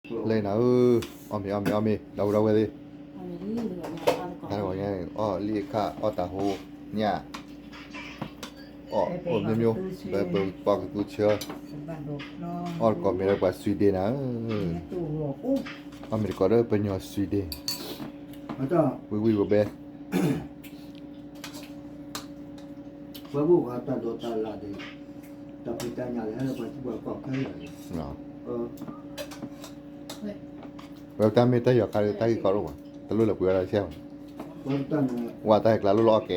လၢနၤဧၢ, အီၣ်မ့ၤ အီၣ်မ့ၤ အီၣ်မ့ၤ ဒီပုၢ်ဒီဝဲၢ်သ့ၣ်, တၢ်တဂီၤညါ အီၣ်လံအခၣ် အီၣ်တၢ်ဟိညၣ်, အီၣ်အိၣ်မ့ၢ်မ့ၢ် ဒီးပပီၢ်ကသူဆၢ, အီၣ်တကိးမ့ၢ်ဒီးပှၤ Sweden နၤဧၢ, အီၣ်မ့ၢ်တကိးဒီးပညီ Sweden, ဝံၣ်ဝံၣ်ဘဲဘဲ ပှၤဘိၣ်ဃးတၢ်ဒိးတၢ်လၣ်ဒီး တၢ်ဖံးတၢ်ညၣ်လၢဟဲလၢပှၤထံပှၤကီၢ်ခဲလၢာ်န့ၣ်, ဝဲတၢ်မ့ၢ်တၢ်ယီၤခါဒီး တၢ်ဂ့ၢ်ကီဒိၣ်ဘၣ်, တလိၣ်လၢပှၤဝဲဒၣ်ဆဲးဘၣ်, ဝဲတၢ်ဟဲကျါလိၣ်လၢအီၣ်ကဲ,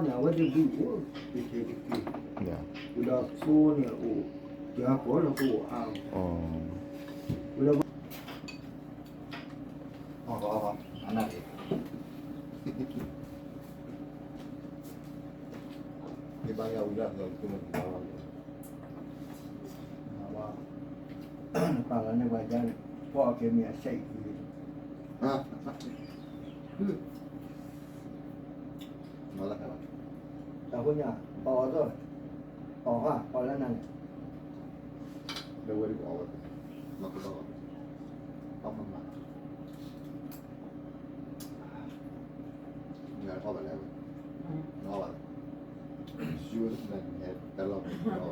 အဝဲ ပာ်လီၤန့ၢ်ပှၤကညီန့ၣ် ပီၣ်အကဲမ့ၢ်အဆဲးအံၤ, တၢ်ဃိညါ ပီၣ်အီၤသိး, ပီၣ်ဃာ် ပီၣ်လၢနၤန့ၣ်, လၢဝဲဒၣ်ပီၣ်ဝဲ, မၤကဘၣ်ဘၣ် နအီၣ်ဘၣ်လဲၣ်ဝဲ, နအီၣ်ဘၣ်လဲၣ်, ယိၤန့ၣ် နဟဲတၢ်လီၢ်မ့ၢ်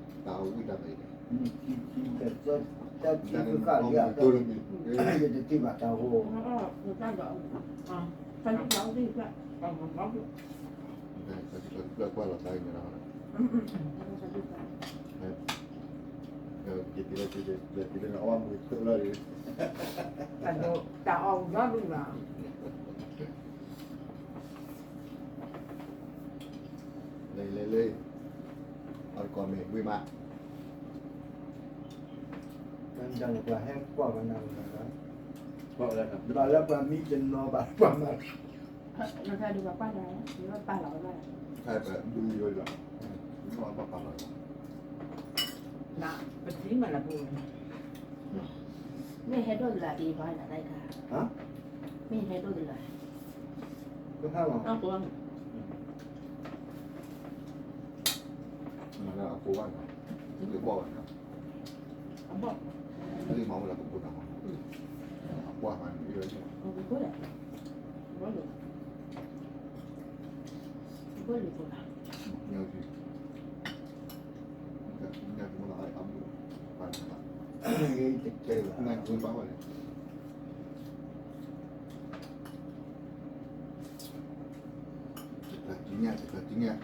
နအီၣ်ဘၣ်လဲၣ်, တၢ်အိၣ်ဝံၣ်တၢ်မ့ၢ်န့ၣ်, တၢ်ထံၣ်ဃာ်လံ, ယတထံၣ်ဘၣ်တၢ်ဟိ, ကွၢ်လီၤတၢ်အံၤန့ၣ်, တၢ်အီၣ်ဝံၤလီၤဒုးလီၤ, လၢလၢလၢ, အီၣ်တကိးမ့ၢ်ဝံၣ်မး, တၢ်န့ၣ်ပှၤဟဲကွၢ်ပှၤနၤလီၤ, ဘၣ်လၢပှၤမံတနီၤဘၣ်ပှၤမၤ နခါဒုးပှၤပာ်လီၤ, ပာ်လီၤဝဲဘၣ်, ခါပဒုးယိလီၤ, ပထံၣ်မးလၢပူၤ, မ့ၢ်ဟဲဒိၣ်တလၢ်တ့ၢ်ဘၣ်နၤတၢ်ခါ, မ့ၢ်ဟဲဒိၣ်တလၢ်, ကဟဲလီၤ, အဘီၣ်, အဘီၣ်, အဘီၣ်, အဘီၣ်လဲၣ်, အဘီၣ်လဲၣ်, အဘီၣ်လဲၣ်, တကးတညၣ်, တကးတညၣ်,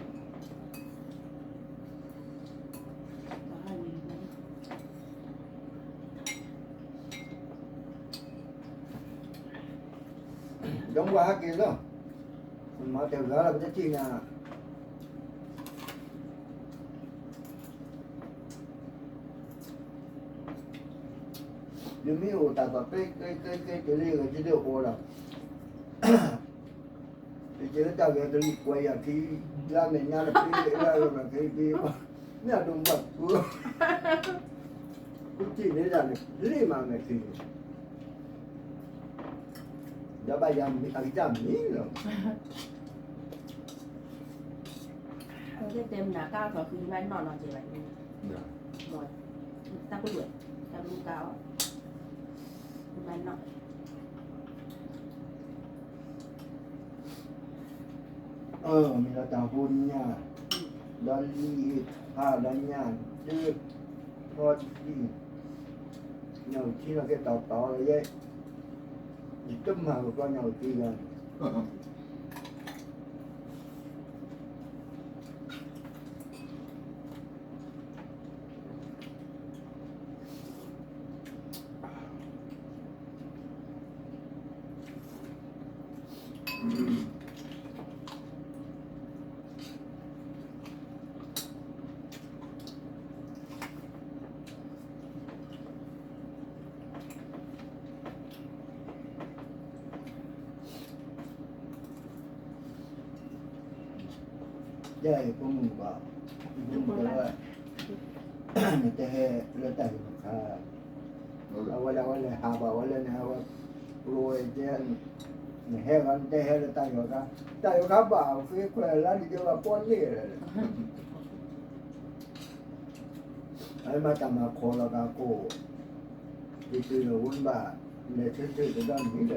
ဒီးပှၤဟးက့ၤလီၤ, မၤတဂၤလၢပတထံၣ်ညါ ယမ့ၢ်အိၣ်တၢ်ပှၤကျဲကျဲကျဲကျဲတလ့ဂဲၤကဒၢအိၣ်ဒီး, ယကဲလၢတၢ်ဂဲၤကလံၤကွဲးယၤခံ, လၢမဲာ်ညါတဖဲလၢမဲာ်ခံဖဲ, မ့ၢ်အဒိၣ်ဘၣ်ကွၢ်, ဃုထံၣ်န့ၣ်ဒၣ်န့ၣ် လ့ၣ်မးမဲာ်ခံန့ၣ်, ဒီးဘၣ်ယၤအကစၢ်မံလီၤ. တဲမနၤကါခီဃုဘၣ်နီၢ်နီၢ်ကဲဘၣ်, တၢ်ကလုၢ်, တၢ်ကလုၢ်ကါအီၤ, ဘၣ်နီၢ် မ့ၢ်ဒီးတၢ်ဟိညၣ်, ဒီးလံာ်ဟးဒီးညၣ်ဒၢ, ထီဒံၣ်, ညၣ်အုၣ်ထံလီၤကဲတီတီလီၤယဲ, ယတမၤကကီညၣ်အုၣ်ထံလီၤ. ယဲၢ်ဖိမုၣ်ဘၣ်, ဖိမုၣ်တဲဝဲ, နတဟဲလၢတၢ်ယိၤခါ, အဝဲလဲၤ အဝဲလဲၤဟးဘၣ်ဝဲလၢန့ၣ် အဝဲကျိဝဲတဲ, နဟဲဂၤနတဟဲလၢတၢ်ယိၤခါ, တၢ်ယိၤခါဘၣ်ဃ့ခွဲးလါဒ်တဲဝဲပီၣ်န့ၢ်လၢ အမၤတၢ်မၤခိးလီၤက့ၤကိၣ်, ယတုၤလၢဝဲဘၣ်, လဲၤဆၢထၢၣ်တဘၣ်မံၤဒီး,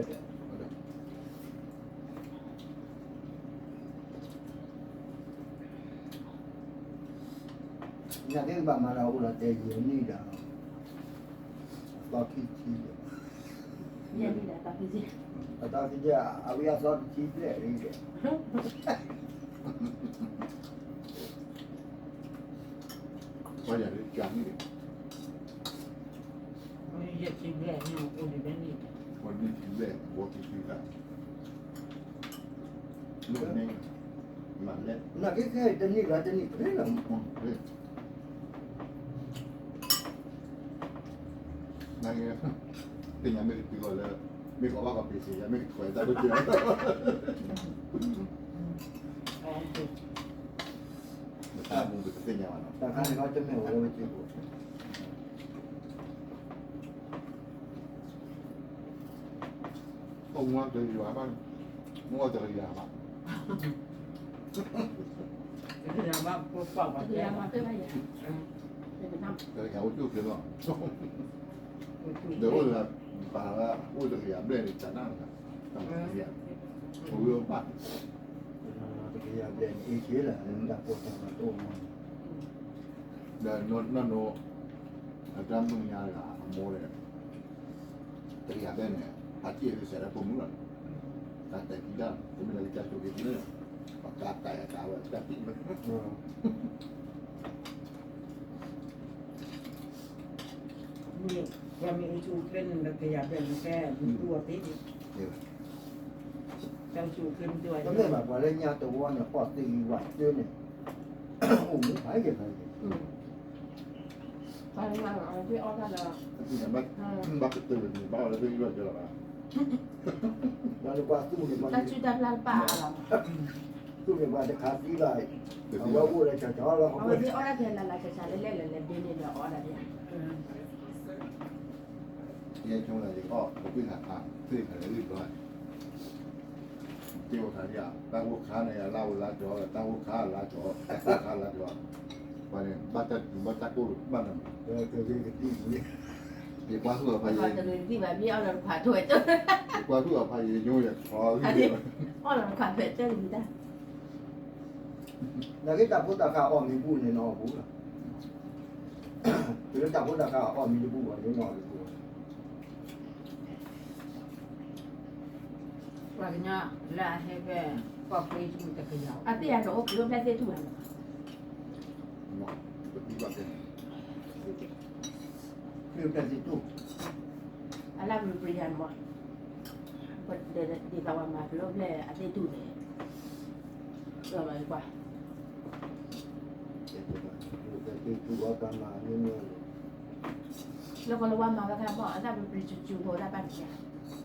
နာ်က့ဘၣ်မၤလၢအိၣ်လီၤတဲာ်ယဲၢ်နံၣ်ဒီး, အသီခံဆံ, ယဲၢ်နံၣ်ဒီးအသီခံဆံ, အသီခံဆံ, အဝဲအသီတဆံဘျဲၣ်လံဒီး ယဲၢ်ဆံဘျဲၣ်န့ၣ် အိၣ်ဒံးဘဲန့ၣ်, ဝဲနံၣ်ဆံဘျဲၣ်, ဝဲခံဆံဘျဲၣ်, မၤလဲၣ်, နာ်က့ခဲအံၤတနံၣ်လီၤတနံၣ်ဖဲလီၤ, နာ်က့, သ့ၣ်ညါမ့ၢ်တတုၤဃီၤလၢ, မ့ၢ်ကီးဘၣ်ကီးပ့ၤစ့ၢ် ယမ့ၢ်ကထွဲးတၢ်ဘၣ်က့ၤ, မတၤမူပတသ့ၣ်ညါဘၣ်နီၤ, တၢ်ခါန့ၣ်ကီးတမ့ၢ်ဝဲလၢဝဲက့ၤပူၤ အိၣ်မူတယွၤဘၣ်, မူအီၤတကယၤဘၣ်, တကယၤဘၣ်, တကယၤအိၣ်ကၠိၣ်က့ၤလီၤ, ဒီးအိၣ်ဒီး, ပာ်လၢ, အိၣ်တကယၤဘျဲၣ်န့ၣ် တၢ်နၢ်လီၤ, တကယၤ, အိၣ်ဝဲဘၣ်, တကယၤဘျဲၣ်န့ၣ် အ့ၣ်က့ၤလီၤ, တၢ်ပိာ်တၢ်မၤတအိၣ်မး, ဒီးနီၢ်နီၢ်, အတၢ်မုၢ်ညါတဂၤအမိၢ်ဒီး တကယၤဘျဲၣ်န့ၣ်, အစ့ၣ်လၢစဲးလၢပိာ်မုၣ်လီၤ, တၢ်တဲာ်ကံတၢ်, တမ့ၢ်လၢကစၢ်ဆိးက့ၤက့ၤန့ၣ်, ပှၤကါကါယၤကါဝဲတၢ်တံၢ်မး, မ့ၢ်, ပှၤမ့ၢ်အူဆူၣ်အိၣ်ဖျဲၣ်န့ၣ် တကယၤဘျဲၣ်န့ၣ် ကဲမ့ၢ်တူၢ်အီၤသ့န့ၣ်, တၢ်အူဆူၣ်အိၣ်ဖျဲၣ်မ့ၢ်တူၢ်အီၤ, တမ့ၢ်ဘၣ်ပှၤလၢညါတဝီန့ၣ် ပှၤသ့ၣ်ဂံၢ်ဝးစၢၤန့ၣ်, အိၣ်မူဖးယံၤဖးယံၤ ဘၣ်ကတၢၢ်န့ၣ် ဘၣ်လၢသ့ၣ်ဂံၢ်ဘၣ်စၢၤလီၤဘၣ်, ဘၣ်လၢပှၤသူၣ်န့ၣ်, တၢ်စုၣ်တၢ်ပျၢ်တပာ်အါလီၤ, သူၣ်န့ၣ်ပှၤတခါသံဘၣ်, အဝဲအိၣ်လၢကၠီကၠီလီၤ, အဝဲသ့ၣ်အီၣ်ဒၣ်ကဲလၢလၢဆးဆးလဲၣ်လဲၣ်လၢလဲၤဒ့န့ၣ်ဒီးအီၣ်ဒၣ်ဒ် ယဲဆိလၢယကအီၣ် ပှၤပှ့ၤခါခါ ပှ့ၤခါလၢဂ့ၢ်ဘျီ, က့ၤအိၣ်ခါဒ်, တၢ်ဂိၢ်ခါန့ၣ် အလါဝဲလါကီ, တၢ်ဂိၢ်ခါလါကီ, တၢ်ဂိၢ်ခါလါကီ, ပှၤန့ၣ် ဘၣ်တၢ်တူၢ်ဘၣ်တၢ်ကိၢ်ဘၣ်နမး, ယကွၢ်ဟုၣ်အဖးယံၤ, ယကွၢ်ဟုၣ်အဖးယံၤညိယဲ, အီၣ်လီၤတခွးထွဲကၢၢ်လံဒၣ် နာ်က့တၢ်ဖိတၢ်ဃၢ်အီၣ်မ့ၤဘူၣ်န့ၣ်နီၢ်အီၣ်ဘူၣ်လီၤ, တုၤလၢတၢ်ဖိတၢ်ဃၢ်အီၣ်မ့ၤတဘူၣ်ဘၣ်န့ၣ်နီၢ်အီၣ်တဘူၣ်ဘၣ်, ပှၤကညီလၢအဟဲဖဲ ကီၢ်ပှ့ၤတမုၢ်တကယၤ အသ့ၣ်အဒိးအိၣ်ကလုာ်ဖျဲၣ်သ့ၣ်ထူၣ်ဘၣ်န့ၣ်, ကလုာ်ဖျဲၣ်သ့ၣ်ထူၣ်, အလၢပရံပရံယၤန့ၣ်မး, ဒ်သိးပှၤမၤကလုာ်ဖျဲၣ်အသ့ၣ်ထူၣ်န့ၣ်, ဒီးလီၤကွၢ် လၢကီၢ်လၢဝါမၤဝဲခါမး အတၢ်ပျံၤပျံၤစူၤစူၤဖိတၢ်ဘၣ်န့ၣ်,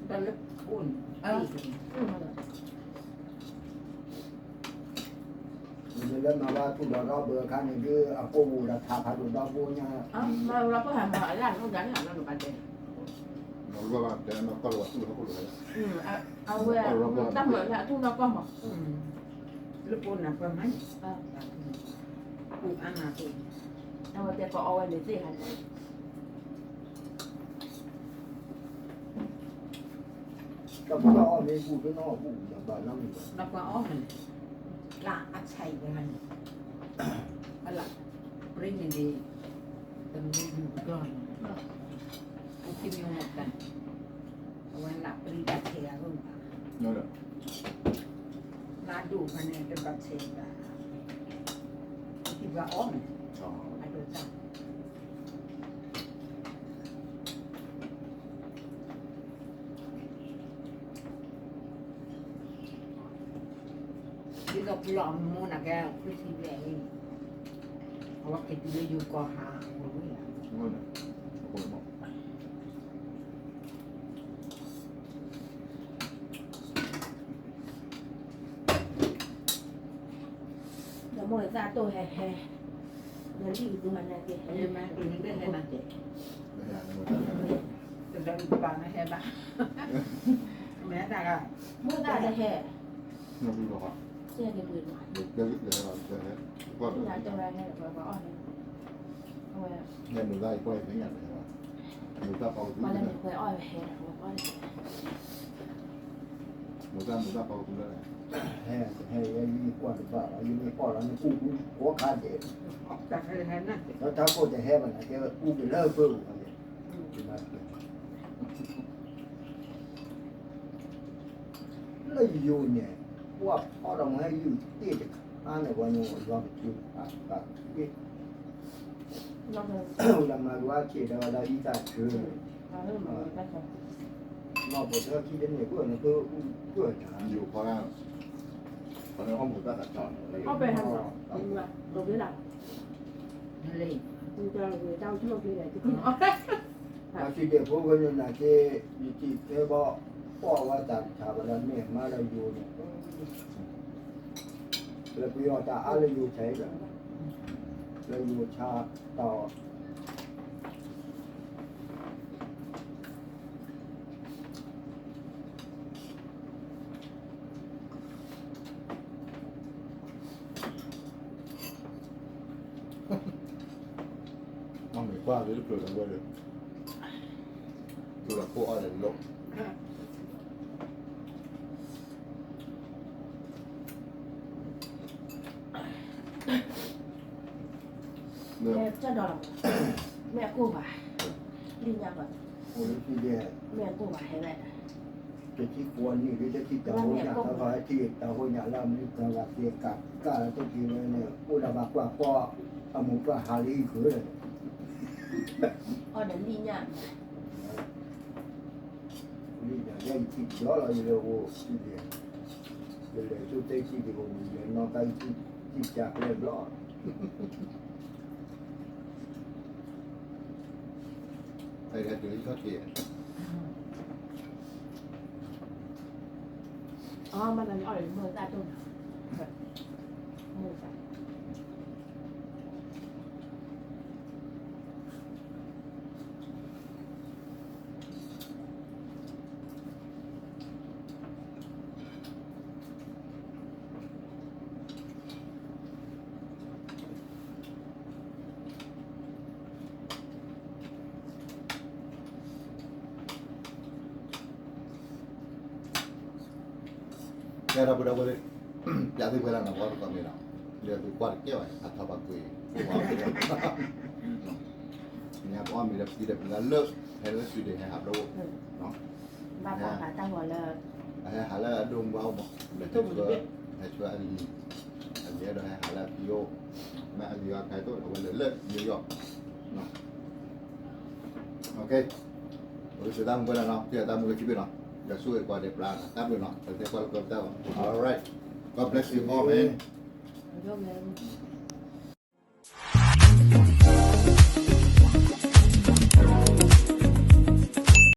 တၢ်လၢပအိၣ်န့ၣ်, မ့ၢ်လၢမၤဘၣ်ထူၣ်ဒီးဒီဘၣ်အခါန့ၣ်ဒုး အကိၢ်ပူၤဒီးထးဖးဒိၣ်ဒီဘိညါ, အဝဲ, တၢ်မၤလၢအထူၣ်နီၢ်ကီၢ်မး, လၢပအိၣ်န့ၣ်ပှၤမၤန့ၣ်, ပူၤအါမးပူၤ, အဝဲတဲပှၤအီဝဲန့ၣ်သ့ၣ်ဟးန့ၣ် တၢ်ဖိတၢ်အီၣ်မ့ၢ်ဘူၣ်တနီၤဘူၣ်ဒီးဘၣ်နီတမံၤဘၣ်, ဒီးပှၤအီၣ်မးန့ၣ်, လၢအဆါအံၤတဂၤန့ၣ်, အလၢ, ပရ့န့ၣ်ဒ့ၣ်, တမ့ၢ်ဘူၣ်ကီၢ်န့ၣ်, အခံမ့ၢ်ဝဲတၢ်, အဝဲလၢပရ့ဘၣ်ဆဲးအဂီၢ်, လၢအဒိၣ်ဖဲန့ၣ်တဘၣ်ဆဲးဘၣ်, အခံပှၤအီၣ်မးန့ၣ်, အဒိၣ်တၢ် ဒ်သိးပလီၢ်အမိၢ်န့ၣ်ကဲ ခွံဆံဘျဲၣ်အံၤ, အဝဲက့ၤတုၤလၢယိၤကီၢ်ဟးအဃိန့ၣ်, ဒီးမိၢ်သၣ်တိၢ်ဟဲဟဲ, ဒီးလံၣ်အူသူမၤနၢ်က့ၤဟဲ, မၤက့ၤနကဟဲနၤက့ၤ, တဒီးပပာ်မ့ၢ်ဟဲဘၣ်, မ့ၢ်တၢ်ဂၤ, မိၢ်သၣ်တဟဲ, တဟဲက့ၤပှ့ၤလီၤ, တဟဲ, တဟဲ, တဟဲ, နဲမုာ်သၣ်အံၤကွၢ်အံၤသ့ၣ်ညါန့ၣ်, မုာ်သၣ်ပီကသူလၢ, မုာ်သၣ်မုာ်သၣ်ပီကသူလၢ, ဟဲဟဲယဲယကွၢ်တဘၣ်ဘၣ် ယမ့ၢ်အီၣ်လီၤန့ၣ်ကူၣ်ကူၣ်ကိးခါဒဲး, ဒီးတၢ်ကိၢ်တဟဲဘၣ်န့ၣ် ကဲကူၣ်က့ၤလၢပၢ်ပူၤ, လၢယိၤန့ၣ်, ပှၤဖီၣ်ဒီးမ့ၢ်ဟဲယုၢ်တ့ၢ်တခါန့ၣ် ပှၤညီလီၤကထူ, လၢမၤဒွးဆံးဒီးဝဲဒၣ်အံသၣ်ဆၢ, နီၢ်ပိာ်ထွဲခံတန့ၢ်ကွၢ်န့ၣ် ပၢအူကွၢ်တၢ်, ယိၤဖီဒၣ်, ဖီဒၣ်အီၣ်မူၤတၢ်သးထီၣ်န့ၣ်, အီၣ်ပဲဟဲမး, တၢ်ဝံၤတၢ်ဝံၤတၢ်ဝံၤတၢ်ဝံၤ အစံးဒဲးဖိဝဲန့ၣ်နာ်က့, ယထံၣ်ထဲဘီ, ပီၢ်ဝဲတၢ်တခါဝဲဒၣ်မ့ၢ်မါလၢယိၤန့ၣ်, လၢပယီၤတၢ်အါလၢယိၤဆါအံၤဒီး, လၢယိၤဆါတၢ်အီၣ် အီၣ်မ့ၤကွၢ်လၢတဖျၢၣ်လၢဝဲဒီး, ဒိၣ်ဒီးခိၣ်အီၣ်ဒီးလိၣ်, မ့ၢ်အကိၢ်ဘၣ်, လံၣ်ညါဘၣ်, မ့ၢ်အကိၢ်ဘၣ်ဟဲဝဲဒၣ်, တထံၣ်ကိးနံၣ်လံ တထံၣ်တၢ်ဟိညၣ် တၢ်ဘၣ်ထံၣ်တၢ်ဟိညၣ်လၢအမ့ၢ်တၢ်ဘၣ်သ့ၣ်ကးကးလၢတက့ၤဝဲန့ၣ် အိၣ်ဒၣ်ဘၣ်ကွၢ်ကီ, အမိၢ်ပှၢ်ဟးလံဃုာ်, အီၣ်ဒီးလံၣ်ညါ လံၣ်ညါယဲယထံၣ်ဒီလီၤယလဲၤအိၣ်, ယလဲၤဆိတဲဆံဒံးအိၣ်မူလဲၤနီၣ်ကါယထံၣ်ကၢ်ကျဲဘျီ, တၢ်လၢထီၣ်ထံး, အမၤတၢ်န့ၣ်အီၣ်ဒီးမုၢ်သၣ်တိၢ်နီၤ, မုၢ်သၣ် ကဲဒီပုၢ်ဒီဝဲၢ်, ပျးသ့ၣ်ပှဲၤလၢနီၢ်ပှၤတကီၢ်မ့ၢ်လီၤ, လၢသုကွၢ်တကဲဘၣ် အထီၣ်ပှၤကွံာ်, ညါပအီၣ်မ့ၤဒီးပသံဒီးပလၢလၢ, ဟဲလၢစုဒ့ဟဲဟးဘျီ, ဘၣ်ပာ်ဖျါတၢ်ဂီၤလၢ, အဟဲဟးလၢအဒိၣ်မူဘၣ်အိၣ်မး, ဟဲဆှၢအလံၤ, အလံၤဒီးဟဲဟးလၢအဖံအိၣ်, မ့ၢ်အလံၤအီၤခါအသိး အဝဲလဲၤလၢ New York, ပကစၢ်တၢ်မူဝဲဒၣ်နီၤ ပကစၢ်တၢ်မူလၢခံဘ့ၣ်နီၤ, ယွၤဆိၣ်ဂ့ၤကိးဂၤဒဲး ပျၢ်တၢ်ဘျုးနီၤ ပကတဲကွၢ်လၢကီၢ်ပတၢ်အီၤ All right, God bless you all, man.